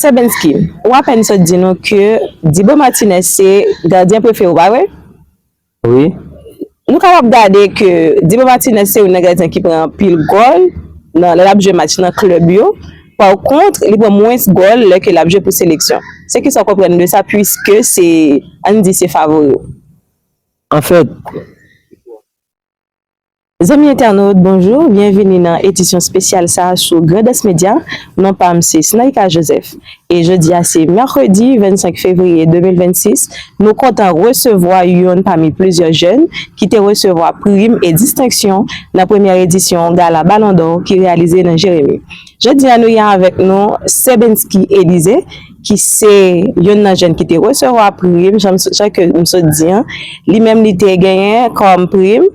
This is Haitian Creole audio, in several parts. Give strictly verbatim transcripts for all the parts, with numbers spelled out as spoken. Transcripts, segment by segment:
Sebensky, ou apèn sot di nou ke Dibu Martinez se gadyen prefere w, pa vre? Wi. Nou kapab gade ke Dibu Martinez se youn nan gadyen ki pran anpil gòl nan, lè l ap jwe match nan klèb yo. Pa kont, li pran mwens gòl lè ke l ap jwe pou seleksyon. Se kisa w konprann de sa, piske se, ann di, se favori w? Anfèt, Zanmi entènot, bonjou, byenvini nan edisyon espesyal sa a sou Grandans Media. Non pa m se Snaïka Joseph. E jodi a se mèkredi vennsenk fevriye de mil vennsis. Nou kontan resevwa youn pami plizyè jèn ki te resevwa prim e distenksyon nan premyè edisyon Gala Ballon d'Or ki reyalize nan Jeremi. Jodi a, nou gen avèk nou Sebensky Elysée, ki se youn nan jèn ki te resevwa prim, jan m so-, jan ke m sot di an. Li menm, li te genyen kòm prim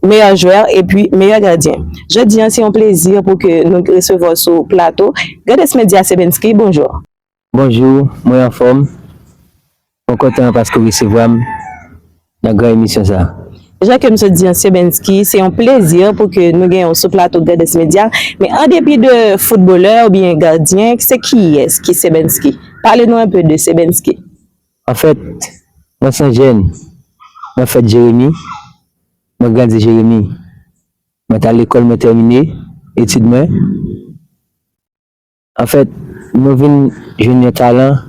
meyè jwè epi meyè gadyen. Jodi a, se yon plezi pou ke nou resevwa w sou plato Grandans Media. Sebensky, bonjou. Bonjou, mwen anfòm. Mwen kontan paske w resevwa m nan gran emisyon sa a. Jan ke m sot di an, Sebensky, se yon plezi pou ke nou genyen w sou plato Grandans Media. Men an depi de foutbolè oubyen gadyen, se kiyès ki Sebensky? Pale nou enpe de Sebensky. Anfèt, mwen se yon jèn. Mwen fèt Jeremi. Mwen grandi Jeremi. Mwen t al lekòl, mwen tèmine etid mwen. Anfèt, mwen vin jwenn yon talan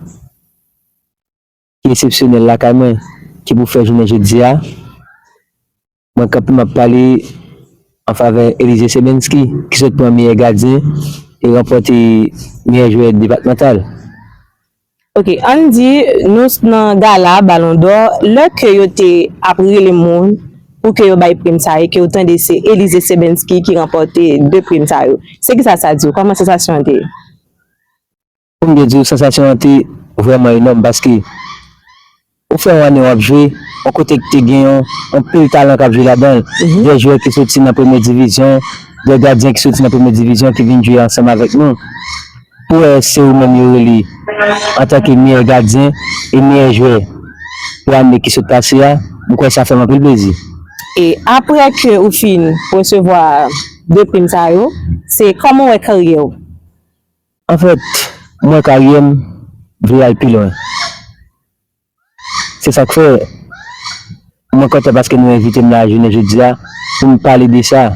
ki eksepsyonèl lakay mwen, ki pou fè jounen jodi a, mwen kanpe, m ap pale an favè Elysée Sebensky, ki sot pran meyè gadyen e ranpòte meyè jwè depatmantal. Ok, ann di, nou s-, nan gala Ballon d'Or, lè ke yo te ap rele moun pou ke yo bay prim sa yo, ke yo tande se Elysée Sebensky ki ranpòte de prim sa yo. Se kisa sa di w? Kòman sansasyon an te ye? Pou m byen di w, sansasyon an te vrèman enòm, paske ou fè yon ane w ap jwe, yon kote ki te gen yon, yon pil talan k ap jwe ladan l. Mhm. De jwè ki soti nan premye divizyon, de gadyen ki soti nan premye divizyon ki vin jwe ansanm avèk nou. Pou wè se ou menm yo rele antanke meyè gadyen e meyè jwè pou ane ki sot pase a, m kwè sa fè m anpil plezi. E apre ke ou fin resevwa de prim sa yo, se kòman w wè karyè w? Anfèt, mwen karyè m vle al pi lwen. Se sa k fè mwen kontan paske nou envite m la jounen jodi a pou m pale de sa.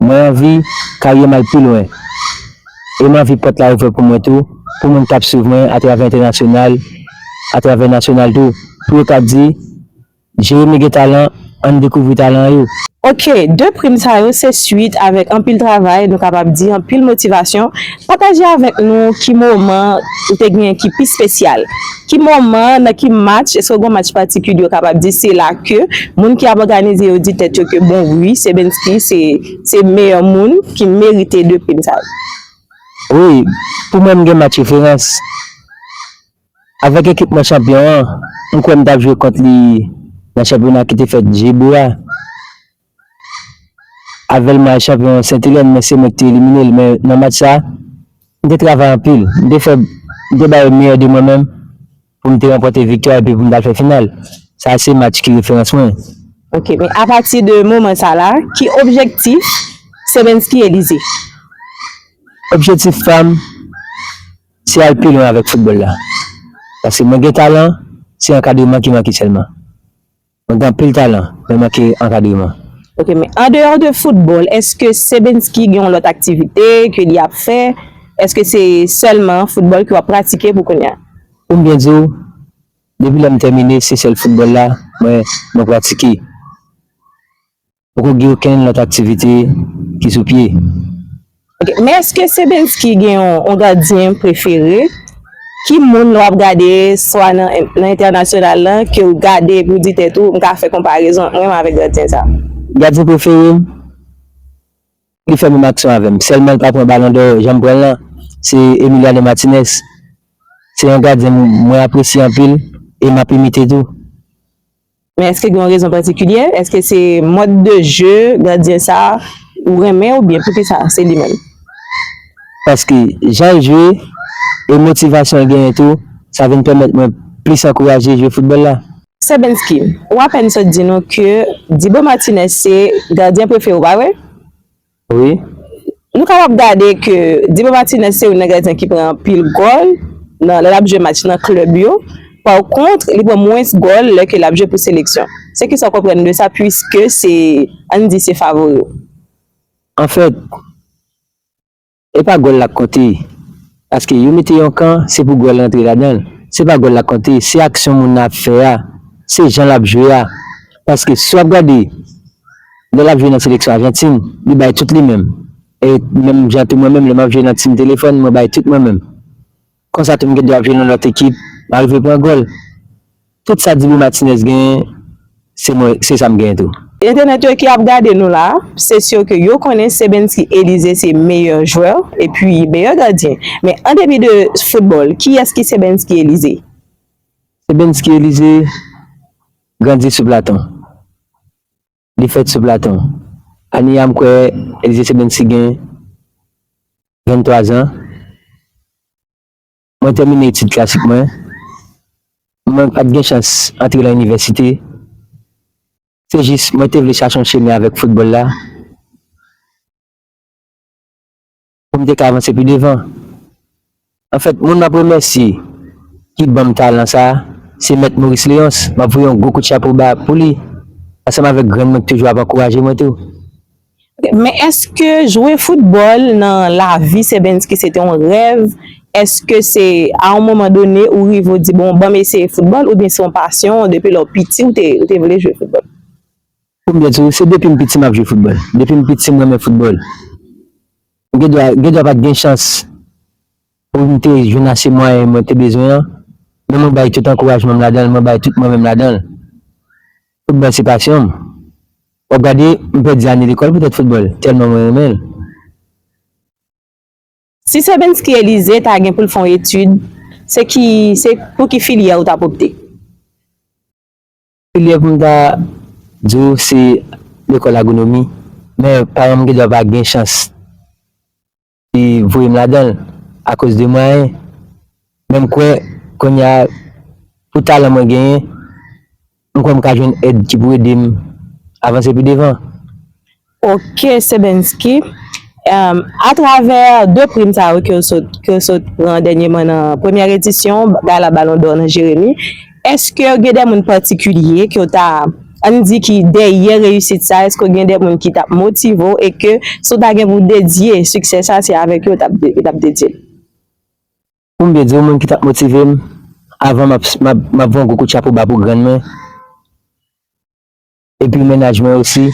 Mwen anvi karyè m al pi lwen. E m anvi pòt la ouvè pou mwen tou, pou moun k ap swiv mwen atravè entènasyonal, atravè nasyonal tou, pou yo ka di, Jeremi gen talan, ann dekouvri talan yo. Ok, de prim sa yo se swit avèk anpil travay, nou kapab di anpil motivasyon. Pataje avèk nou ki moman ou te gen ki pi espesyal. Ki moman, nan ki match, èske w gen yon match patikilye w kapab di se la ke moun ki ap òganize yo di tèt yo ke bon wi, Sebensky se, se meyè moun ki merite de prim sa yo? Wi, pou mwen m gen match referans. Avèk ekip mwen chanpyon an, m kwè m t ap jwe kont li nan chanpyona ki te fèt Jebo a. Avè l mwen al chanpyon Sentelèn, men se mwen ki te elimine l. Men nan match sa, m te travay anpil. M te fè, m te bay meyè de mwen menm pou m te ranpòte viktwa epi pou m t al fè final. Sa se match ki referans mwen. Ok, men apati de moman sa la, ki objektif Sebensky Elysée? Objektif pa m, se al pi lwen avèk foutbòl la. Paske mwen gen talan, se ankadreman ki manke sèlman. Mwen gen anpil talan, men manke ankadreman. Ok, men andeyò de foutbòl, èske Sebensky gen yon lòt aktivite ke li ap fè? Èske se sèlman foutbòl ke w ap pratike pou kounye a? Pou m byen di w, depi lè m tèmine, se sèl foutbòl la mwen, mwen pratike. Poko gen okenn lòt aktivite ki sou pye. Ok, men èske Sebensky gen yon, yon gadyen prefere? Ki moun lè w ap gade, swa nan, nan entènasyonal lan, ke w gade epi w di tèt ou, "M ka fè konparezon mwen menm avèk gadyen sa"? Gadyen prefere m, li fè menm aksyon avè m. Sèlman l pa pran Ballon d'Or jan m pran l lan, se Emiliano Martinez. Se yon gadyen mwen apresye anpil e m ap imite tou. Men èske gen yon rezon patikilye? Èske se mòd de je gadyen sa a ou renmen oubyen poukisa se li menm? Paske jan l jwe e motivasyon l genyen tou, sa vin pèmèt mwen plis ankouraje jwe foutbòl la. Sebensky, ou apèn sot di nou ke Dibu Martinez se gadyen prefere w, pa vre? Wi. Nou kapab gade ke Dibu Martinez se youn nan gadyen ki pran anpil gòl nan, lè l ap jwe match nan klèb yo. Pa kont, li pran mwens gòl lè ke l ap jwe pou seleksyon. Se kisa w konprann de sa, piske se, ann di, se favori w? Anfèt, e pa gòl la k konte. Paske yo mete yon kan, se pou gòl rantre ladan l. Se pa gòl la k konte, se aksyon moun nan ap fè a, se jan l ap jwe a. Paske si w ap gade, lè l ap jwe nan seleksyon Ajantin, li bay tout li menm. E menm jan tou mwen menm, lè m ap jwe nan Team Telefòn, mwen bay tout mwen menm. Konsa tou m gen dwa ap jwe nan lòt ekip, m arive pran gòl. Tout sa Dibu Martinez genyen, se mwen, se sa m genyen tou. Entènèt yo ki ap gade nou la, se si ke yo konnen Sebensky Elysée se meyè jwè epi meyè gadyen. Men an depi de foutbòl, kiyès ki Sebensky Elysée? Sebensky Elysée grandi sou Platon. Li fèt sou Platon. Ane a m kwè Elysée Sebensky gen venntwa zan. Mwen tèmine etid klasik mwen. Mwen pa t gen chans antre nan inivèsite. Se jis mwen te vle chache yon chemen avèk foutbòl la pou m te ka avanse pi devan. Anfèt, moun m ap remèsye ki ban m talan sa a, se Mèt Maurice Léonce. M ap voye yon gwo kout chapo ba pou li, ansanm avèk grann mwen ki toujou ap ankouraje mwen tou. Men èske jwe foutbòl nan lavi Sebensky se te yon rèv? Èske se a yon moman done ou rive ou di, bon, ban m eseye foutbòl, oubyen se yon pasyon depi lè w piti ou te, ou te vle jwe foutbòl? Pou m byen di w, se depi m piti m ap jwe foutbòl. Depi m piti m renmen foutbòl. M gen dwa, gen dwa pa t gen chans pou m te jwenn ase mwayen mwen te bezwen an, men mwen bay tout ankourajman m ladan l, mwen bay tout mwen menm ladan l. Foutbòl se pasyon m. W ap gade, m pèdi ane lekòl poutèt foutbòl, tèlman mwen renmen l. Si Sebensky Elysée ta gen pou l fè yon etid, se ki, se pou ki filyè ou t ap opte? Filyè pou m ta di w se lekòl agwonomi, men paran m gen dwa pa gen chans li voye m ladan l akoz de mwayen. Men m kwè kounye a, pou talan mwen genyen, m kwè m ka jwenn èd ki pou ede m avanse pi devan. Ok, Sebensky. Um, atravè de prim sa yo ke w sot, ke w sot pran dènyèman nan premyè edisyon Gala Ballon d'Or nan Jeremi, èske gen de moun patikilye ke w ta, ann di ki dèyè reyisit sa, èske gen de moun ki t ap motive w e ke si w ta gen pou dedye siksè sa, se avèk yo w t ap, de- w t ap dedye l? Pou m byen di w, moun ki t ap motive m, avan m ap, m ap, m ap voye yon gwo kout chapo ba pou grann mwen. Epi mennaj mwen osi.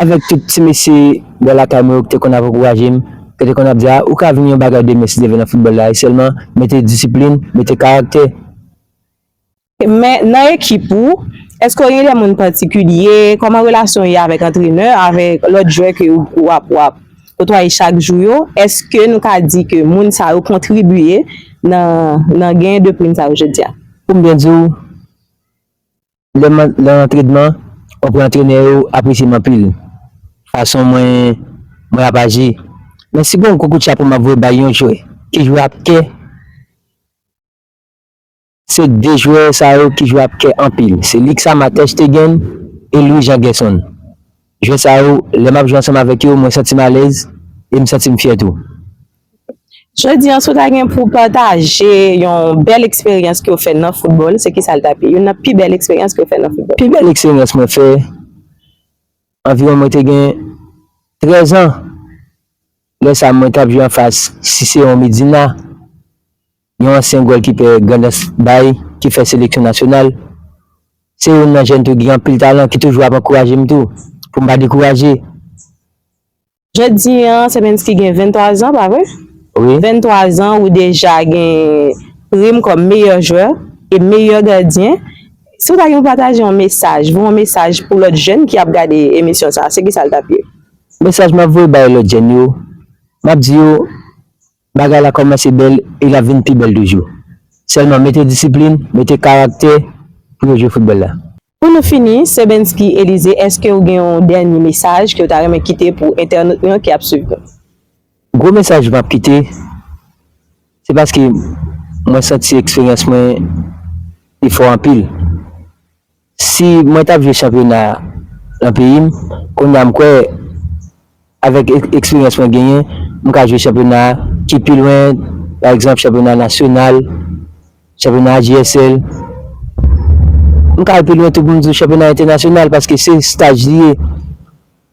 Avèk tout ti mesye bò lakay mwen yo ki te konn ap ankouraje m, ki te konn ap di, a, ou ka vin yon bagay demen si Dye vle nan foutbòl la, e sèlman mete disiplin, mete karaktè. Men nan ekip ou, èske w gen de moun patikilye? Kòman relasyon w ye avèk antrenè, avèk lòt jwè ke w, w ap, w ap kotwaye chak jou yo? Èske nou ka di ke moun sa yo kontribye nan, nan gen de prim sa yo jodi a? Pou m byen di w, lè m, lè antrenman, mwen kwè antrenè yo apresye m anpil. Fason mwen, mwen ap aji. Men si gen yon gwo kout chapo m ap voye bay yon jwè ki jwe ap kè, se de jwè sa yo ki jwe ap kè anpil. Se Lixama Ter Stegen e Louis Jean Gerson. Jwè sa yo, lè m ap jwe ansanm avèk yo, mwen santi m alèz e m santi m fyè tou. Jodi a, si w ta gen pou w pataje yon bèl eksperyans ke w fè nan foutbòl, se kisa l t ap ye? Youn nan pi bèl eksperyans ke w fè nan foutbòl? Pi bèl eksperyans mwen fè, anviwon mwen te gen trèz an. Lè sa a, mwen t ap jwe anfas Cicéron Médina, yon ansyen gòlkipè Grandans bay ki fè seleksyon nasyonal. Se youn nan jèn tou ki gen anpil talan, ki toujou ap ankouraje m tou, pou m pa dekouraje. Jodi a, Sebensky gen venntwa zan, pa vre? Wi. Venntwa zan, ou deja gen prim kòm meyè jwè e meyè gadyen. Si w ta gen pou pataje yon mesaj, voye yon mesaj pou lòt jèn ki ap gade emisyon sa a, se kisa l t ap ye? Mesaj m ap voye bay lòt jèn yo, m ap di yo, bagay la kòmanse bèl e l ap vin pi bèl toujou. Sèlman mete disiplin, mete karaktè pou yo jwe foutbòl la. Pou nou fini, Sebensky Elysée, èske w gen yon dènye mesaj ke w ta renmen kite pou entènot nou yo ki ap swiv nou? Gwo mesaj m ap kite, se paske mwen santi eksperyans mwen li fò anpil. Si mwen t ap jwe chanpyona nan peyi m, kounye a m kwè avèk ek- eksperyans mwen genyen, m ka jwe chanpyona ki pi lwen, pa egzanp, chanpyona nasyonal, chanpyona J S L. M ka al pi lwen tou pou m di w chanpyona entènasyonal, paske se staj li ye.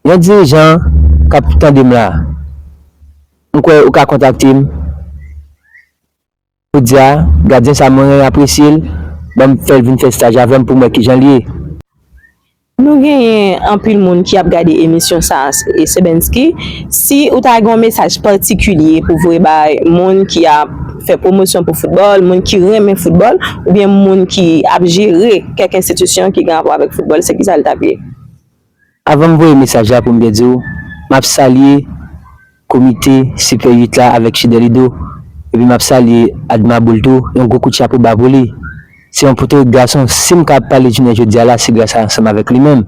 Yon dirijan k ap tande m la, m kwè ou ka kontakte m pou di a, gadyen sa mwen apresye l, ban m fè l vin fè staj avè m pou m wè kijan l ye. Nou genyen anpil moun ki ap gade emisyon sa a, e Sebensky, si ou ta gen yon mesaj patikilye pou voye bay moun ki ap fè pwomosyon pou foutbòl, moun ki renmen foutbòl, oubyen moun ki ap jere kèk enstitisyon ki gen rapò avèk foutbòl, se kisa l t ap ye? Avan m voye mesaj la pou m byen di w, m ap salye komite Super uit la avèk Chidel Ido, epi m ap salye Adma Boul tou, yon gwo kout chapo ba pou li. Se yon potorik gason, si m ka ap pale jounen jodi a la, se gras a ansanm avèk li menm.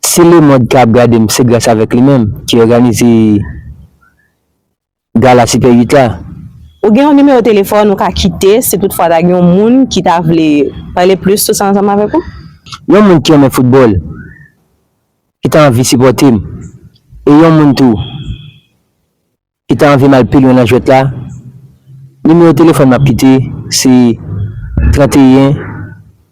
Si lemonn ka ap gade m, se gras avèk li menm ki òganize gala Super uit la. Ou gen yon nimewo telefòn ou ka kite si toutfwa ta gen yon moun ki ta vle pale plis sou sa ansanm avèk ou? Yon moun ki renmen foutbòl, ki ta anvi sipòte m, e yon moun tou ki ta anvi m al pi lwen nan jwèt la, nimewo telefòn m ap kite se tranteyen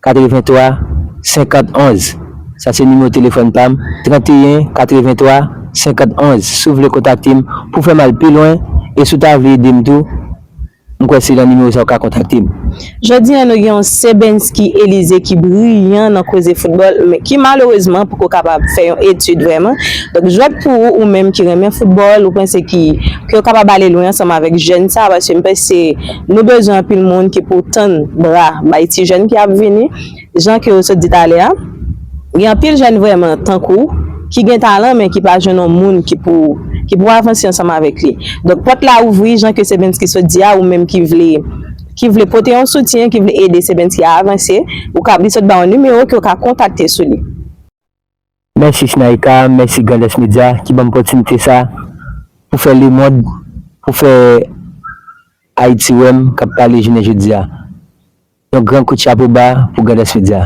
katreventwa senkant onz. Sa se nimewo telefòn pa m, tranteyen katreventwa senkant onz. Si w vle kontakte m pou fè m al pi lwen, e si w ta vle ede m tou, m kwè se nan nimewo sa w ka kontakte m. Jodi a, nou gen yon Sebensky Elysée ki briyan nan koze foutbòl, men ki malerezman poko kapab fè yon etid vrèman. Donk, jwèt pou ou, ou menm ki renmen foutbòl, ou panse ki, ke w kapab ale lwen ansanm avèk jèn sa, paske m panse nou bezwen anpil moun ki pou tann bra bay ti jèn ki ap vini. Jan ke w sot di talè a, gen anpil jèn vrèman tankou w ki gen talan, men ki pa jwenn yon moun ki pou, ki pou avanse ansanm avèk li. Donk, pòt la ouvri, jan ke Sebensky sot di a, ou menm ki vle, ki vle pote yon soutyen, ki vle ede Sebensky a avanse, ou ka, li sot ba w nimewo ke w ka kontakte sou li. Mèsi Snaika, mèsi Grandans Media ki ban m opòtinite sa pou fè lemonn, pou fè Ayiti wè m k ap pale jounen jodi a. Yon gran kout chapo ba pou Grandans Media.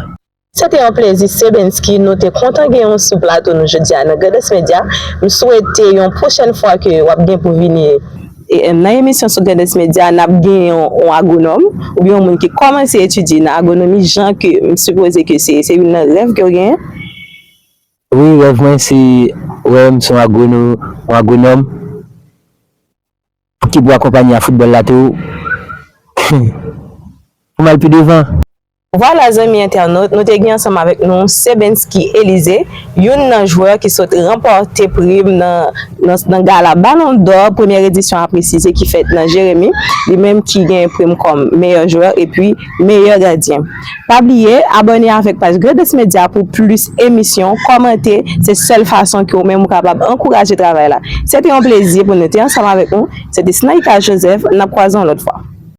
Se te yon plezi, Sebensky. Nou te kontan gen w sou plato nou jodi a nan Grandans Media. M swete yon pwochèn fwa ke w ap gen pou vini, e, nan emisyon sou Grandans Media, n ap gen yon, yon agwonòm oubyen yon moun ki kòmanse etidye nan agwonomi, jan ke m sipoze ke se, se youn nan rèv ke w genyen. Wi, rèv mwen se wè m se yon agwono-, yon agwonòm ki pou akonpanye a foutbòl la tou. Pou m al pi devan. Vwala, zanmi entènot, nou te gen ansanm avèk nou Sebensky Elysée, youn nan jwè ki sot ranpòte prim nan, nan, nan gala Ballon d'Or, premyè edisyon a presize, ki fèt nan Jeremi, li menm ki gen prim kòm meyè jwè epi meyè gadyen. Pa bliye, abòne avèk paj Grandans Media pou plis emisyon, kòmante, se sèl fason ke ou menm ou kapab ankouraje travay la. Se te yon plezi pou nou te ansanm avèk nou, se te Snaika Joseph, n ap kwaze yon lòt fwa.